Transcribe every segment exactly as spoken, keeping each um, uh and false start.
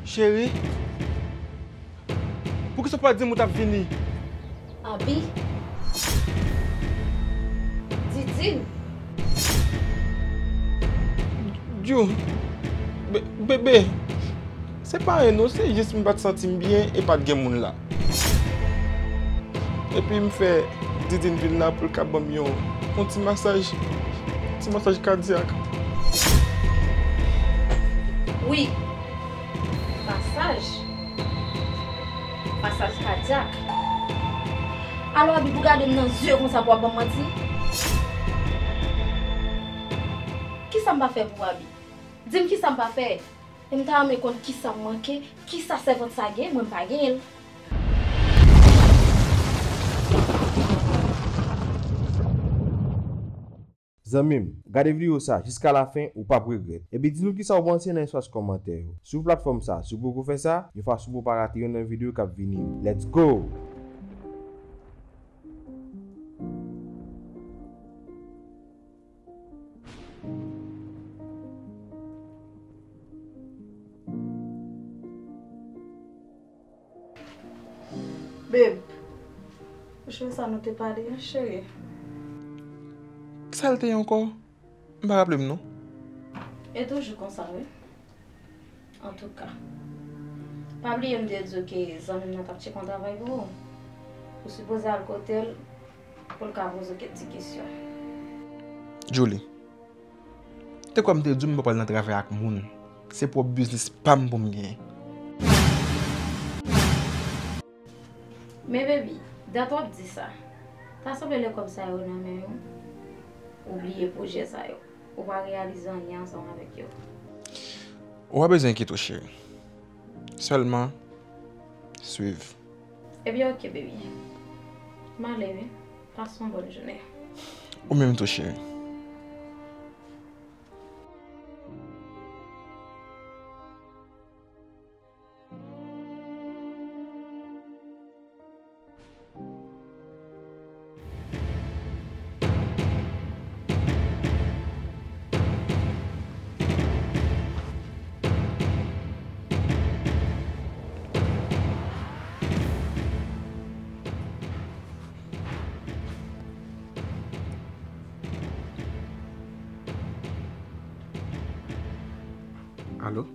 Cheri, poukisa w pa di m ou t ap vini? Abi. Didine. Ju, be- bebe, se pa anyen non, se jis m pa t santi m byen e pa t gen moun la. Epi m fè Didine vin la pou l ka ban m yon, yon ti masaj, ti masaj kadyak. Wi. Masaj. Masaj kadyak. Alò, Abi, pou gade m nan zye konsa pou w ap ban m manti? Kisa m pa fè pou Abi? Di m kisa m pa fè? E m ta renmen konn kisa m manke, kisa sèvant sa gen, mwen m pa genyen l. Zanmi m, gade videyo sa jiska lafen, ou p ap regrèt. Epi di nou kisa w panse nan espas kòmantè yo. Sou platfòm sa, si w poko fè sa, yon fason pou w pa rate yonn nan videyo k ap vini yo. Let's go! Babe, ou sonje sa nou te pale a, cheri? Kisa l te ye ankò? M pa raple m non. E toujou konsa, wi. Antouka, pa bliye m te di w ke zanmi m nan t ap tcheke yon travay pou ou. Ou sipoze al kote l pou l ka poze w kèk ti kesyon. Julie, te kwè m te di w m pa pral nan travay ak moun. Se pwòp biznis pa m pou m genyen. Men baby, dat w ap di sa. Ta sanble lè kòb sa yo nan men w, ou bliye pwojè sa yo. Ou pa reyalize anyen ansanm avèk yo. Ou pa bezwen enkyete w, cheri. Sèlman, swiv. Ebyen, oke, baby. M ale, wi. Pase yon bòn jounen. Ou menm tou, cheri. Alo?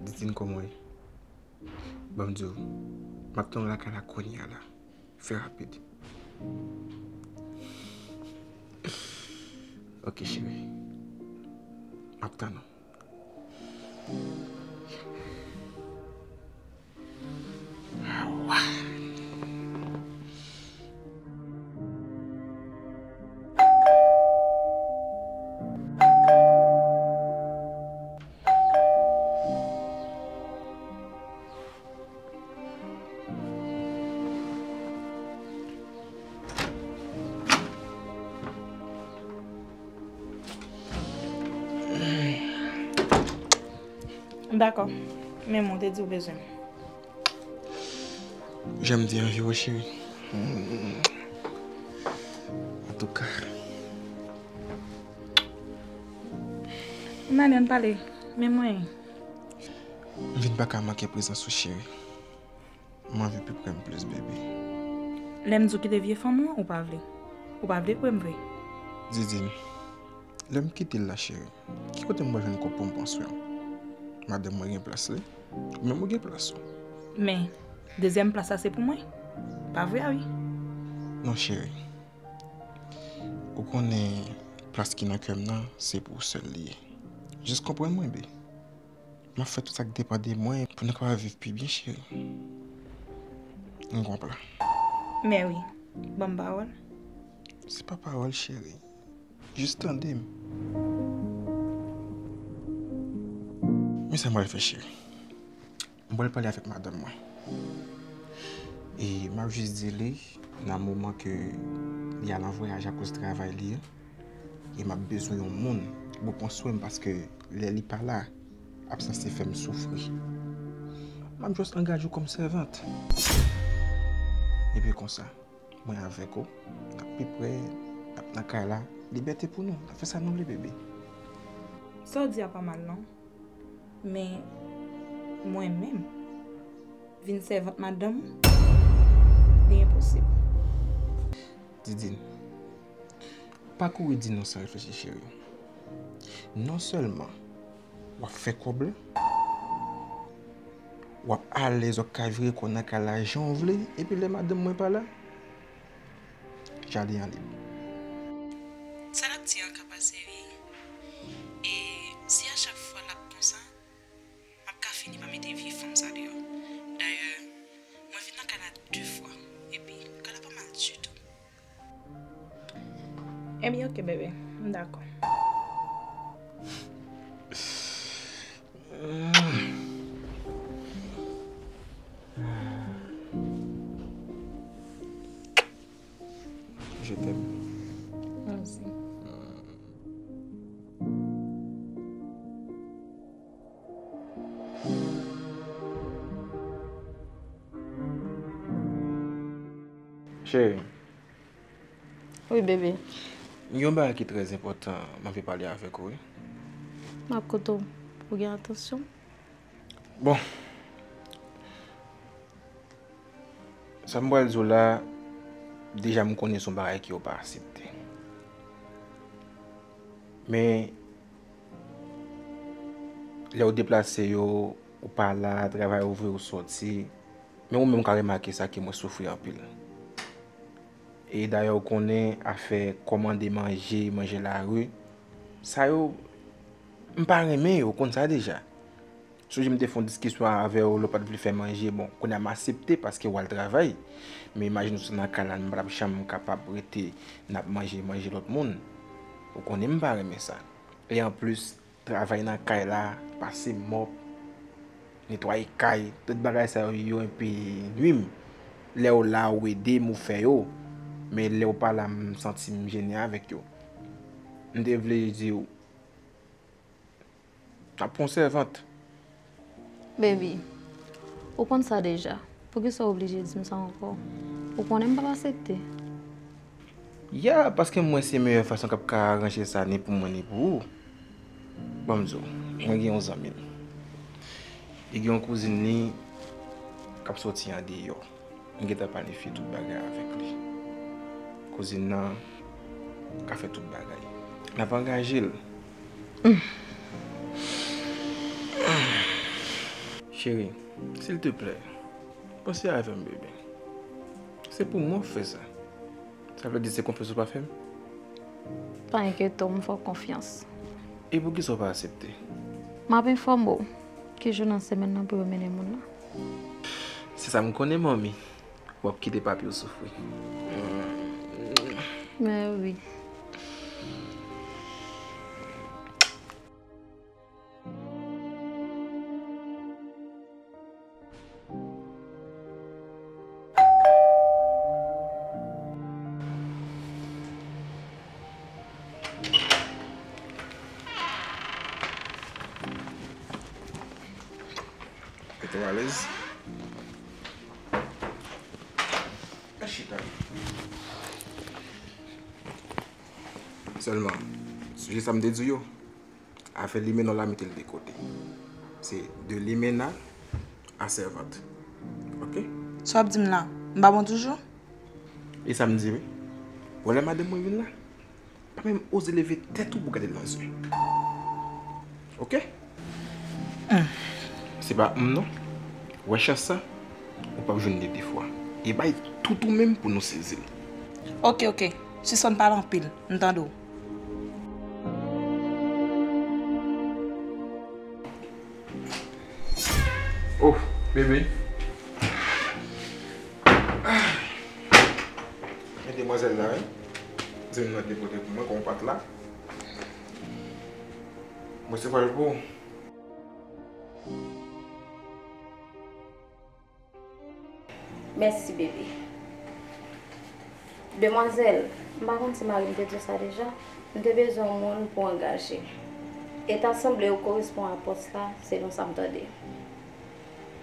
Didine, kòman w ye? Ban m di w, m ap tann w lakay la kounye a la. Fè rapid. Ok, cheri. M ap tann ou. M dakò. Men mwen te di w bezwen m. Jan m te anvi w, cheri. Antouka. M ale, ann pale. Men mwen. M vin pa ka manke prezans ou, cheri. M anvi pi pre m plis, baby. Lè m di w kite vye fanm ou an, ou pa vle. Ou pa vle kwè m vre. Didine, lè m kite l la, cheri, ki kote m pral jwenn kòb pou m pran swen w? Madanm mwen gen plas li, ou menm ou gen plas ou. Men, dezyèm plas la se pou mwen. Pa vre a wi? Non, cheri. Ou konnen plas ki nan kè m nan, se pou ou sèl li ye. Jis konprann mwen, baby. M ap fè tout sa k depann de mwen pou nou kapab viv pi byen, cheri. M gon plan. Men wi, ban m pawòl. Se pa pawòl, cheri. Jis tande m. Men sa m pral fè, cheri. M pral pale avèk madanm mwen. E m ap jis di li, nan moman ke li al an vwayaj akoz travay li an, e m ap bezwen yon moun pou pran swen m, paske lè li pa la, absans li fè m soufri. M ap jis angaje w kòm sèvant. Epi konsa, mwen avèk ou, n ap pi pre, n ap nan kay la, Libète pou nou, n ap fè sa nou vle, bebe. Sa w di a pa mal, non. Men, mwen menm, vin sèvant madanm ou, li enposib. Didine, pa kouri di non san reflechi, cheri. Non sèlman w ap fè kòb la, w ap alèz, w ap ka vire kò w nan kay la jan w vle, epi lè madanm mwen pa la, jaden an lib. Sa l ap di an ka pase, wi. E si a chak fwa l ap konsa, m ap ka fini pa mete vye fanm sa deyò. Dayè, mwen vin nan kay la de fwa, epi kay la pa mal ditou. Ebyen, oke, bebe, m dakò. Je t'aime. Mèsi. Cheri. Wi, bebe. Yon bagay ki trè enpòtan, m anvi pale avèk ou, wi. M ap koute w pou gen atansyon. Bon. Sa m pral di w la, deja m konnen se yon bagay ke w pa aksepte. Men, lè w deplase yo, ou pa la, travay ouvri ou soti, men ou menm ou ka remake sa ke mwen soufri anpil. E dayè ou konnen afè kòmande manje, manje lari, sa yo, m pa renmen yo, ou konn sa deja. Sonje m te fè yon diskisyon avè w, lè w pa t vle fè manje, bon, kounye a m aksepte paske w al travay. Men imajine w se nan kay la, m pa t ap janm kapab rete n ap manje, manje lòt moun. Ou konnen m pa renmen sa. E anplis, travay nan kay la, pase mòp, netwaye kay, tout bagay sa yo, yo enpe nwi m. Lè w la, ou ede m, ou fè yo. Men lè w pa la, m santi m jennen avèk yo. M te vle di w, ap pran sèvant. Baby, ou konn sa deja. Poukisa w oblije di m sa ankò? Ou konnen m p ap aksepte. Ya, paske m wè se meyè fason k ap ka aranje sa ni pou mwen ni pou ou. Ban m di w, mwen gen yon zanmi m. Li gen yon kouzin li k ap soti andeyò. M gentan planifye tout bagay avèk li. Kouzin nan ka fè tout bagay. N ap angaje l. Cheri, silteplè, panse avè m, bebe. Se pou mwen w fè sa. Sa vle di se konfyans ou pa fè m? Pa enkyete w, m fè w konfyans. E poukisa w pa aksepte? M ap enfòme w ki jou nan semèn nan pou yo mennen moun nan. Se sa m konnen, manmi. W ap kite papi w soufri. Men wi. Mete w alèz. Al chita. Sèlman, sonje sa m te di w yo. Afè limena w la, mete l de kote. Se de limena a sèvant. Oke? Sa w ap di m la, m pa bon toujou? E sa m di, wi. Bon, lè madanm mwen vin la, pa menm oze leve tèt ou pou gade l nan zye. Oke? Se pa m non. Wè chans sa, ou p ap jwenn li de fwa. E bay tout ou menm pou nou sezi l. Oke, oke. Sispann pale anpil. M tande w. Oh, bebe. Men demwazèl la, wi. Zanmi m nan te pote pou mwen, kon pat la. Mwen se pa l pou ou. Mèsi, bebe. Demwazèl, m pa konn si mari m te di w sa deja, m te bezwen yon moun pou angaje. E ta sanble ou korespon a pòs la, selon sa m tande.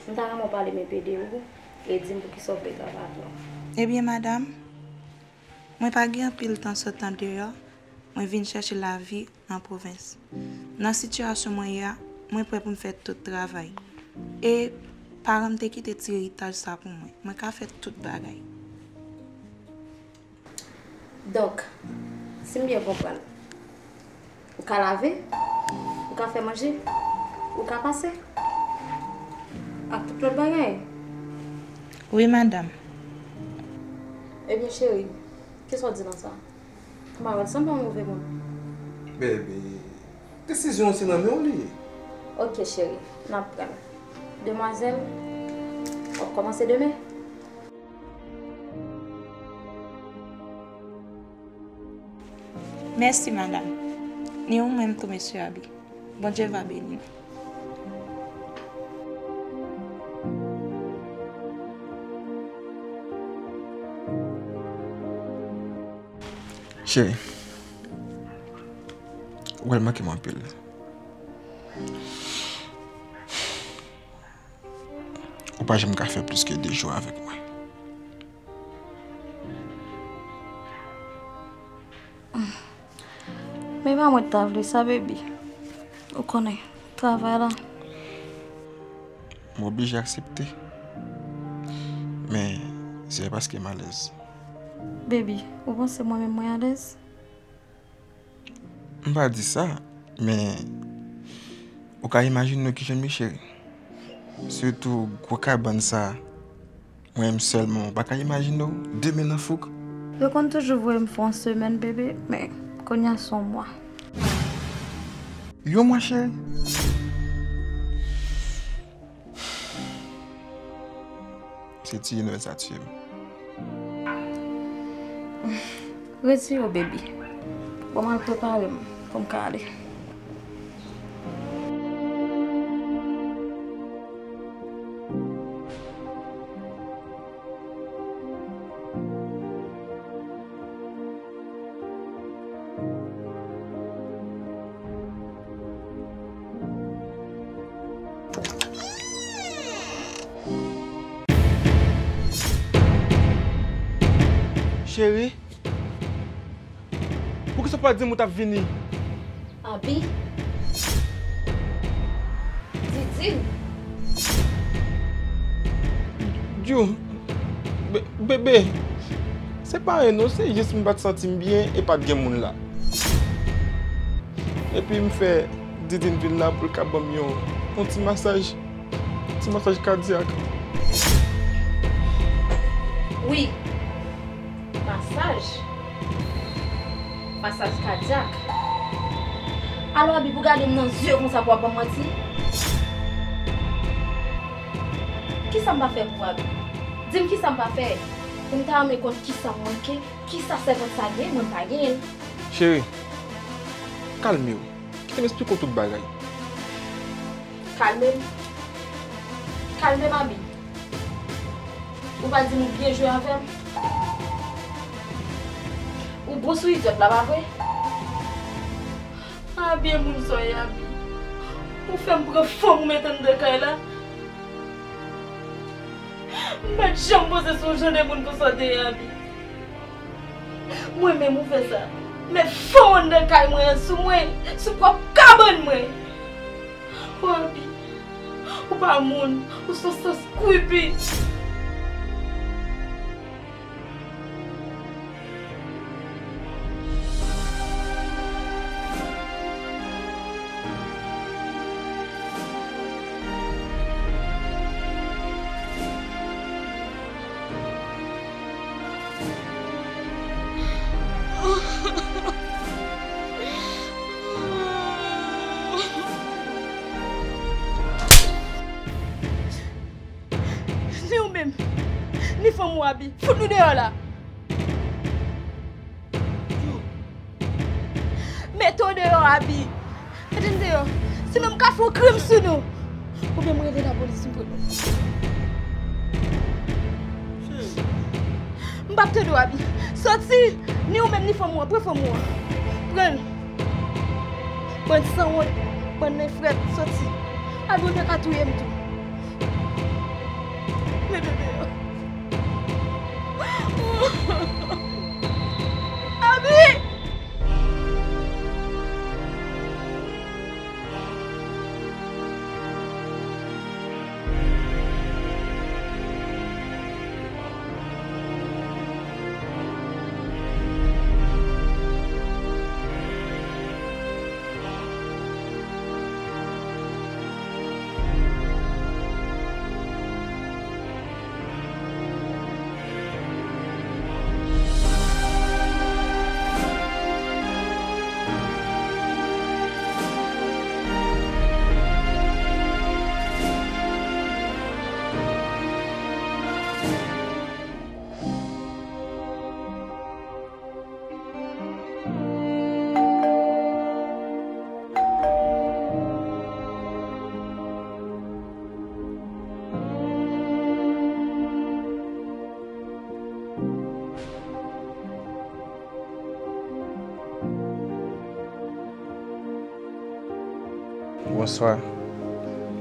M ta renmen w pale m enpe de ou e di m poukisa w vle travay avè w. Ebyen, madanm, mwen pa gen anpil tan sot andeyò, Mwen vin chèche lavi nan pwovens. Nan sitiyasyon mwen ye a, mwen prè pou m fè tout travay. E paran m te kite ti eritaj sa pou mwen. Mwen ka fè tout bagay. Donk, si m byen konprann, ou ka lave, ou ka fè manje, ou ka pase, ak tout lòt bagay? Wi, madanm. Ebyen, cheri, kisa w di nan sa? M pa wè l sanble yon move moun. Baby, desizyon an se nan men w li ye. Ok, cheri, n ap pran l. Demwazèl, w ap kòmanse demen? Mèsi, madanm. Ni ou menm tou, mesye Abi. Bondye va beni nou. Cheri, ou wè l manke m anpil. Ou pa janm ka fè plis ke de jou avèk mwen. Men pa mwen t ta vle sa, baby. Ou konnen, travay la. M oblije aksepte. Men, se paske m alèz. Baby, ou panse mwen menm mwen alèz? M pa di sa, men ou ka imajine w kijan m ye, cheri. Sitou gwo kabann sa a, mwen menm sèlman, ou pa ka imajine w, demen nan fouk. Yo konn toujou voye m fè yon semèn, bebe, men kounye a se yon mwa. Yon mwa, cheri? Se tiye nwèl sa tiye m. Retire w, baby. Bon, m al prepare m pou m ka ale. Cheri, poukisa w pa di m ou t ap vini? Abi. Didine. Djou, be- bebe, se pa anyen non, se jis m pa t santi m byen e pa t gen moun la. Epi m fè Didine vin la pou l ka ban m yon, yon ti masaj. Ti masaj kadyak. Wi. Masaj? Masaj kadyak? Alò, Abi, pou gade m nan zye konsa pou w ap ban m manti? Kisa m pa fè pou Abi? Di m kisa m pa fè? Pou m ta renmen konn kisa m manke, kisa sèvant sa gen, mwen m pa genyen l. Cheri, kalme w. Kite m esplike w tout bagay. Kalme m. Kalme m, Abi. Ou pa di m ou byen jwe avè m. Ou bon sou idyòt la, pa vre? Abi, e moun sa w ye, Abi. Ou fè m pran fanm ou mete anndan kay la. M pa t janm panse se yon jan de moun konsa w te ye, Abi. Mwen menm ou fè sa. Met fanm anndan kay mwen an sou mwen, sou pwòp kabann mwen. O Abi, ou pa moun, ou se yon sans kwipi. Ni ou menm, ni fanm ou Abi, fout nou deyò la. Mete w deyò, Abi. Mete m deyò. Sinon m ka fè yon krim sou nou. Oubyen m rele lapolis m pou nou. M p ap tande w, Abi. Soti! Ni ou menm ni fanm ou an. Pran fanm ou an. Pran l. Bann sanwont. Bann nen frèt. Soti. Abi, ou te ka touye m tou. Mete m deyò. Abi! Bonswa.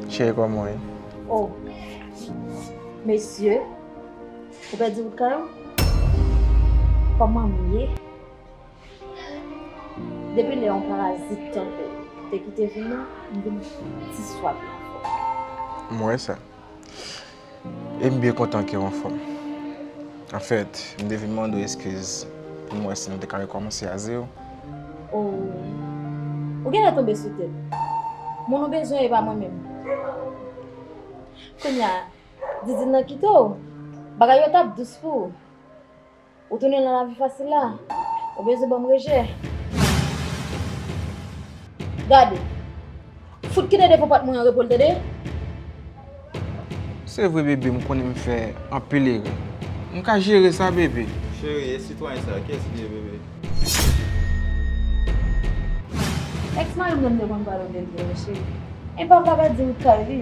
Cheri, kòman w ye? Oh, mesye, ou pèdi wout kay ou? Kòman m ye? Depi lè yon parazit tankou w te kite vin nan, m vin ti swa pi anfòm. M wè sa. E m byen kontan ke w anfòm. Anfèt, m te vin mande w eskiz pou m wè si nou te ka rekòmanse a zewo. Oh, ou genlè tonbe sou tèt. Moun ou bezwen e pa mwen menm. Kounye a, Didine nan kite w. Bagay yo t ap dous pou ou. Ou tounen nan lavi fasil la. Ou bezwen ban m rejè. Gade. Fout kite devan pòt mwen an repo l, tande? Se vre, bebe, m konnen m fè anpil erè. M ka jere sa, bebe. Cheri, e sitwayen sa, kiyès li ye, bebe? Èks mari m nan m te konn pale w de li, cheri. E papa pa di m kay li.